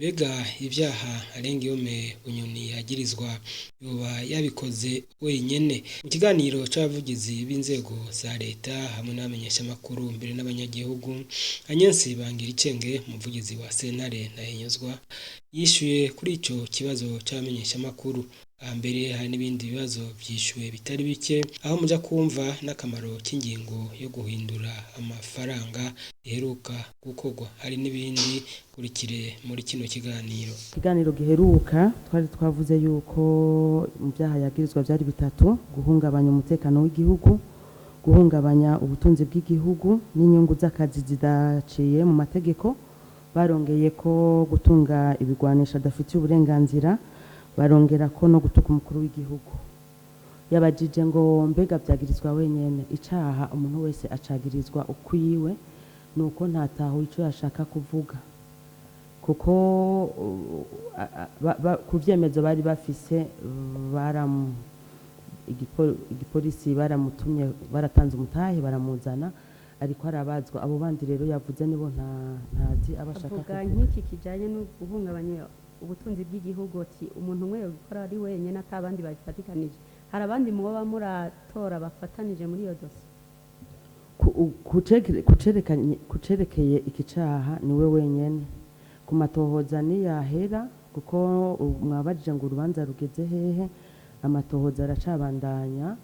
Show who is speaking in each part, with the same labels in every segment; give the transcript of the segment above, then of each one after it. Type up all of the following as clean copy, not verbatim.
Speaker 1: Mbega ivyaha Alain Guillaume Bunyoni yagirizwa yoba yabikoze wenyene? Mu kiganiro c'abavugizi b'inzego za leta hamwe n'abamenyeshamakuru mbere n'abanyagihugu, Agnes Bangiricenge, umuvugizi wa sentare Ntahinyuzwa, yishuye kuri ico kibazo c'abamenyeshamakuru. Hambere hari n'ibindi bibazo vyishuwe bitari bike, aho muja kumva n'akamaro k'ingingo yo guhindura amafaranga iheruka gukorwa. Hari n'ibindi, kurikire muri kino kiganiro.
Speaker 2: Ikiganiro giheruka twari twavuze yuko mu byaha yagirizwa byari bitatu: guhungabanya umutekano w'igihugu, guhungabanya ubutunzi bw'igihugu n'inyungu z'akazi zidaciye mu mategeko, barongeye ko gutunga ibigwanisho adafitiye uburenganzira, barongera ko no gutuka umukuru w'igihugu. Yabajije ngo mbega byagirizwa wenyene? Icaha umuntu wese acagirizwa ukwiwe, nuko ntatahuye ico yashaka kuvuga, kuko ku vyemezo bari bafise, igipolisi baramutumye, baratanze umutahe, baramuzana, ariko arabazwa. Abo bandi rero yavuze nibo ntazi abashaka
Speaker 3: Avuga
Speaker 2: kuvuga.
Speaker 3: Nk'iki kijanye no guhungabanya ubutunzi bw'igihugu, ati umuntu umwe yobikora ari wenyene ata bandi babifatikanije. Hari abandi muboba muratora bafatanije muri iyo dosiye?
Speaker 2: Kucerekeye iki caha, niwe wenyene. Ku matohoza niyahera, kuko mwabajije ngo urubanza rugeze hehe, amatohoza aracabandanya.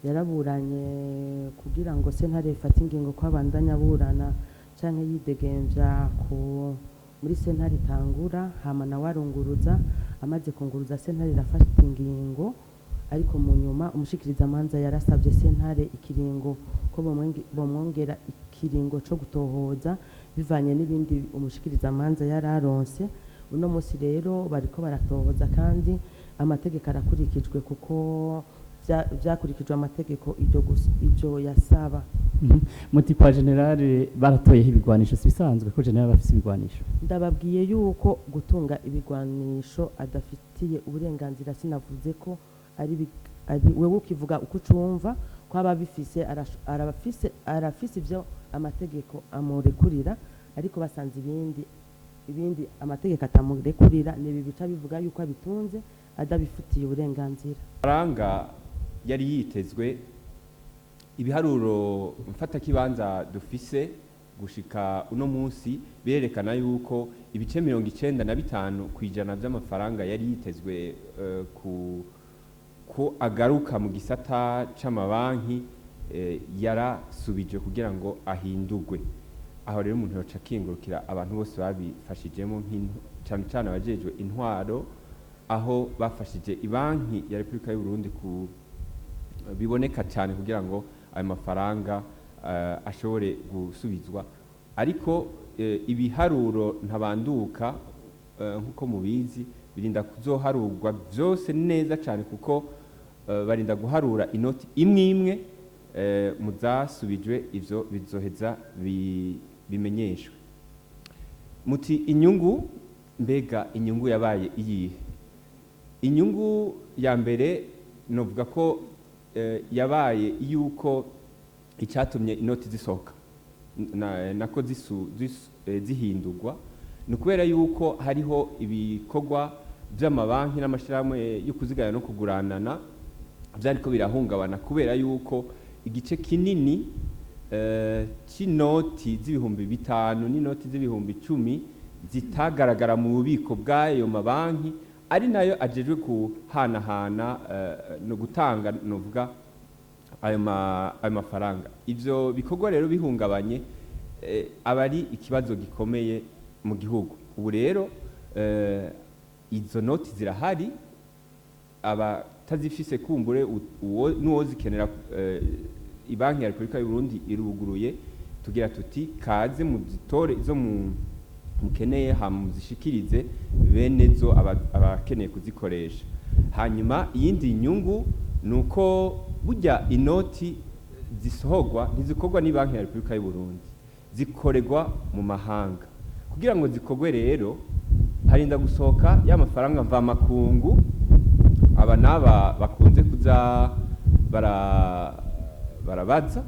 Speaker 2: Yaraburanye kugira ngo sentare ifate ingingo ko abandanya aburana canke yidegemvya ku muri sentare itangura. Hama nawe arunguruza. Amaze kunguruza, sentare irafata ingingo, ariko mu nyuma umushikirizamanza yarasabye sentare ikiringo, ko bomwongera ikiringo co gutohoza bivanye n'ibindi umushikirizamanza yararonse. Uno munsi rero bariko baratohoza kandi amategeko arakurikijwe, kuko vyakurikijwe amategeko ivyo yasaba.
Speaker 4: Muti kwa général baratoyeho ibigwanisho, si bisanzwe ko général bafise ibigwanisho?
Speaker 2: Ndababwiye yuko gutunga ibigwanisho adafitiye uburenganzira, sinavuze ko ari wewe ukivuga uko ucumva ko aba abifise. Arafise ivyo amategeko amurekurira, ariko basanze ibindi amategeko atamurekurira, nibi bica bivuga yuko abitunze adabifitiye uburenganzira.
Speaker 5: Faranga yari yitezwe, ibiharuro mfatakibanza dufise gushika uno munsi birerekana yuko ibice 95% vy'amafaranga yari yitezwe ku ko agaruka mu gisata c'amabanki yarasubije kugira ngo ahindurwe. Aho rero umuntu yoca akingurukira abantu bose babifashijemo, cane cane abajejwe intwaro, aho bafashije ibanki ya Repubulika y'u Burundi ku biboneka cyane kugira ngo ayo mafaranga ashobore gusubizwa. Ariko ibiharuro ntabanduka, nk'uko mubizi, birinda kuzoharurwa byose neza cyane, kuko barinda guharura inoti imwe imwe mu zasubijwe. Ivyo bizoheza bimenyeshwe. Muti inyungu, mbega inyungu yabaye iyihe? Inyungu ya mbere novuga ko yabaye yuko icyatumye inoti zisohoka nako zihindurwa ni ukubera yuko hariho ibikorwa by'amabanki n'amashyirahamwe yo kuziganya no kuguranana byariko birahungabana, kubera yuko igice kinini c'inoti z'ibihumbi 5 n'inoti z'ibihumbi 10 zitagaragara mu bubiko bw'ayo mabanki, ari nayo ajejwe kuhanahana no gutanga, novuga, ayo mafaranga. Ivyo bikorwa rero bihungabanye, aba ari ikibazo gikomeye mu gihugu. Ubu rero izo noti zirahari, abatazifise kumbure n'uwo zikenera, ibanki ya Repubulika y'u Burundi iruguruye. Tugira tuti kaze muzitore izo mukeneye, hama muzishikirize bene zo abakeneye kuzikoresha. Hanyuma iyindi nyungu ni uko burya inoti zisohorwa ntizikorwa ni banki ya Repubulika y'u Burundi, zikorerwa mu mahanga. Kugira ngo zikorwe rero harinda gusohoka ya mafaranga mvamakungu aba n'aba bakunze kuza barabaza.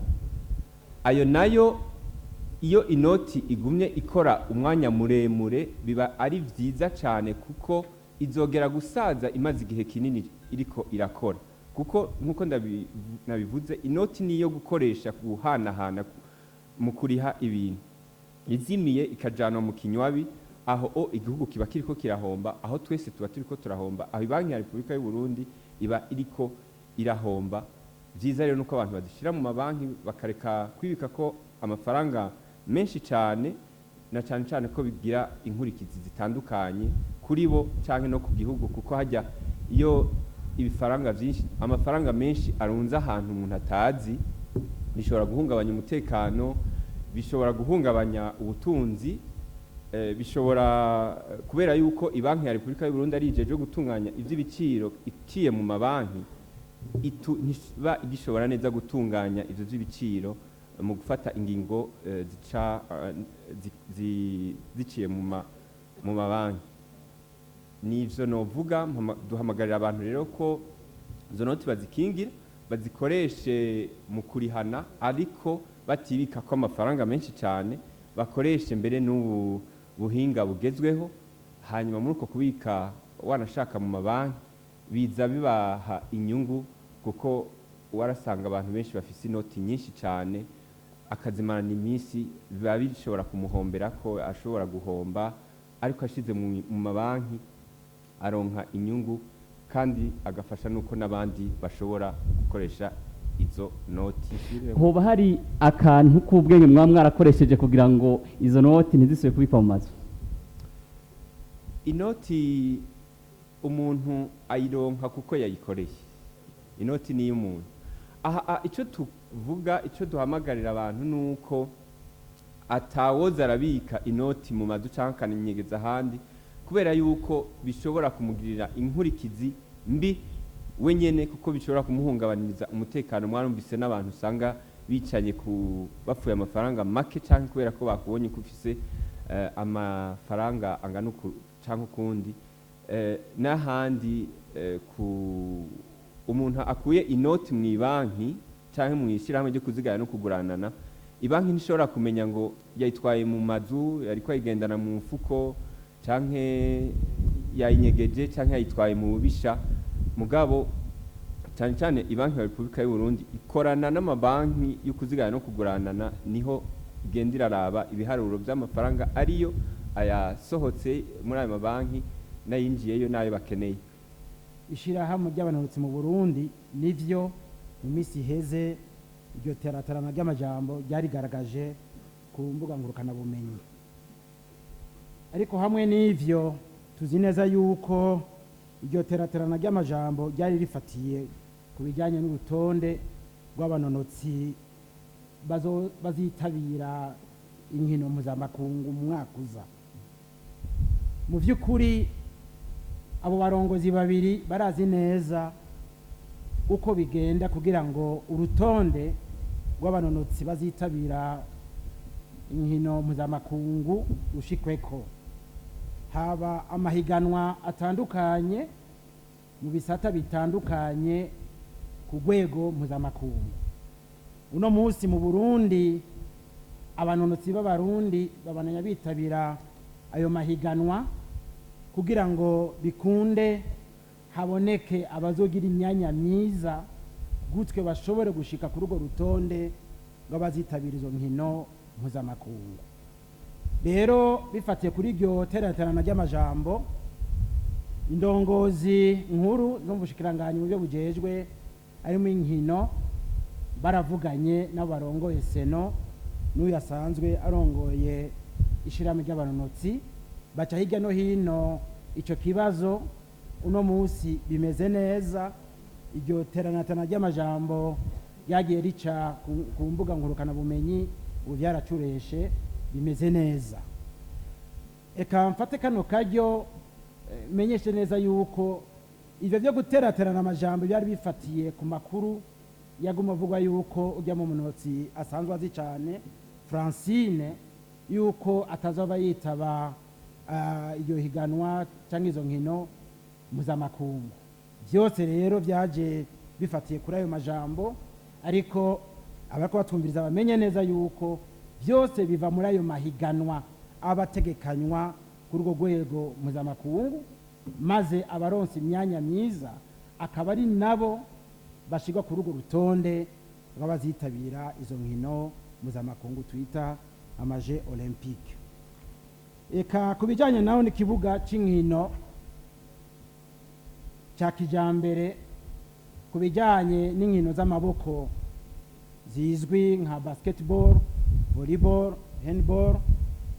Speaker 5: Ayo nayo Iyo inoti igumye ikora umwanya muremure, biba ari vyiza cyane, kuko izogera gusaza imaze igihe kinini iriko irakora, kuko nk'uko nabivuze, inoti niyo gukoresha guhanahana mu kuriha ibintu. Izimiye ikajanwa mu kinywabi, aho o igihugu kiba kiriko kirahomba, aho twese tuba turiko turahomba, aho Ibanki ya Repubulika y'u Burundi iba iriko irahomba. Vyiza rero nuko abantu bazishira mu mabanki, bakareka kwibika ko amafaranga menshi cyane, na cyane cyane ko bigira inkurikizi zitandukanye kuri bo canke no ku gihugu, kuko hajya iyo ibifaranga vyinshi, amafaranga menshi arunze ahantu umuntu atazi, bishobora guhungabanya umutekano, bishobora guhungabanya ubutunzi, bishobora kubera yuko Ibanki ya Repubulika y'u Burundi ari ijejwe gutunganya ivy'ibiciro iciye mu mabanki, ntiba igishobora neza gutunganya ivyo vy'ibiciro mu gufata ingingo zica ziciye mu mabanki. Nivyo novuga. Duhamagarira abantu rero ko izo noti bazikingira, bazikoreshe mu kurihana, ariko batibika ko amafaranga menshi cyane, bakoreshe mbere n'ubu buhinga bugezweho. Hanyuma muri uko kubika, wanashaka mu mabanki, biza bibaha inyungu, kuko warasanga abantu benshi bafise inoti nyinshi cyane, akazimarana iminsi, biba bishobora kumuhombera ko ashobora guhomba, ariko ashize mu mabanki aronka inyungu, kandi agafasha nuko n'abandi bashobora gukoresha izo noti.
Speaker 4: Hoba hari akantu k'ubwenge mwaba mwarakoresheje kugira ngo izo noti ntizisubire kubikwa mu mazu?
Speaker 5: Inoti umuntu ayironka kuko yayikoreye. Inoti ni iy'umuntu. Aha icyo tuvuga, icyo duhamagarira abantu, ni uko atawoza arabika inoti mu mazu cyangwa akaninyegeza ahandi, kubera yuko bishobora kumugirira inkurikizi mbi wenyene, kuko bishobora kumuhungabaniriza umutekano. Mwarumvise n'abantu usanga bicanye ku bapfuye amafaranga make, cyangwa kubera ko bakubonye ko ufise amafaranga angana uku cyangwa ukundi. N'ahandi ku umuntu akuye inoti mu ibanki cyangwa mu ishyirahamwe ryo kuzigama no kuguranana, ibanki ntishobora kumenya ngo yayitwaye mu mazu, yariko ayigendana mu mufuko, canke yayinyegeje, canke yayitwaye mu bubisha. Mugabo cyane cyane Ibanki ya Repubulika y'u Burundi ikorana n'amabanki yo kuzigama no kuguranana, niho igenda iraraba ibiharuro by'amafaranga ariyo ayasohotse muri ayo mabanki n'ayinjiyeyo n'ayo bakeneye.
Speaker 6: Ishirahamwe ry'abanonotsi mu Burundi, nivyo, mu minsi iheze iryo teraterana ry'amajambo ryarigaragaje ku mbuga ngurukanabumenyi, ariko hamwe n'ivyo tuzi neza yuko iryo teraterana ry'amajambo ryari rifatiye ku bijyanye n'urutonde rw'abanonotsi bazitabira inkino mpuzamakungu mu mwaka uza. Mu by'ukuri abo barongozi babiri barazi neza uko bigenda kugira ngo urutonde rw'abanonotsi bazitabira inkino mpuzamakungu rushikweko. Haba amahiganwa atandukanye mu bisata bitandukanye ku rwego mpuzamakungu. Uno munsi mu Burundi abanonotsi b'Abarundi babananya bitabira ayo mahiganwa kugira ngo bikunde haboneke abazogira imyanya myiza, gutyo bashobore gushika kuri urwo rutonde rw'abazitabira izo nkino mpuzamakungu. Rero bifatiye kuri iryo teraterana ry'amajambo, indongozi nkuru zo mu bushikiranganyi mu byo bujejwe harimo inkino baravuganye n'abarongoye seno n'uyu asanzwe arongoye ishirahamwe ry'abanonotsi, baca hirya no hino ico kibazo. Uno munsi bimeze neza. Iryo teranatana ry'amajambo ryagiye rica ku mbuga ngurukanabumenyi ubu byaracureshe, bimeze neza. Eka mfate kano karyo menyeshe neza yuko ivyo byo guteraterana amajambo byari bifatiye ku makuru yaguma avugwa yuko ujya mu munotsi asanzwe azi cyane Francine yuko atazoba yitaba iryo higanwa cyangwa izo nkino mpuzamakungu. Byose rero byaje bifatiye kuri ayo majambo, ariko abariko batwumviriza bamenye neza yuko Byose biva muri ayo mahiganwa aba ategekanywa kuri urwo rwego mpuzamakungu, maze abaronsa imyanya myiza akaba ari nabo bashyirwa kuri urwo rutonde rw'abazitabira izo nkino mpuzamakungu twita ama Jeux Olympiques. Eka ku bijyanye naho n'ikibuga cy'inkino cya kijyambere, ku bijyanye n'inkino z'amaboko zizwi nka basketball, volleyball, handball,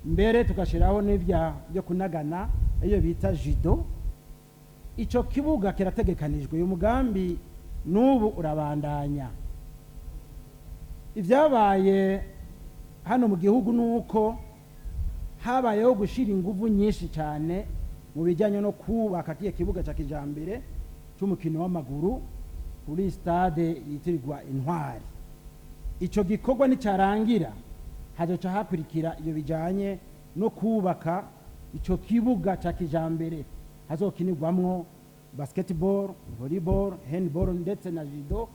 Speaker 6: mbere tugashyiraho n'ibya byo kunagana iyo bita judo, icyo kibuga kirategekanijwe. Uyu mugambi n'ubu urabandanya. Ibyabaye hano mu gihugu ni uko habayeho gushyira ingufu nyinshi cyane mu bijyanye no kubaka kiriya kibuga cya kijyambere cy'umukino w'amaguru kuri stade yitirirwa Intwari. Icyo gikorwa nicyarangira, hazoca hakurikira iyo bijyanye no kubaka icyo kibuga cya kijyambere hazokinirwamwo basketball, volleyball, handball ndetse na judo.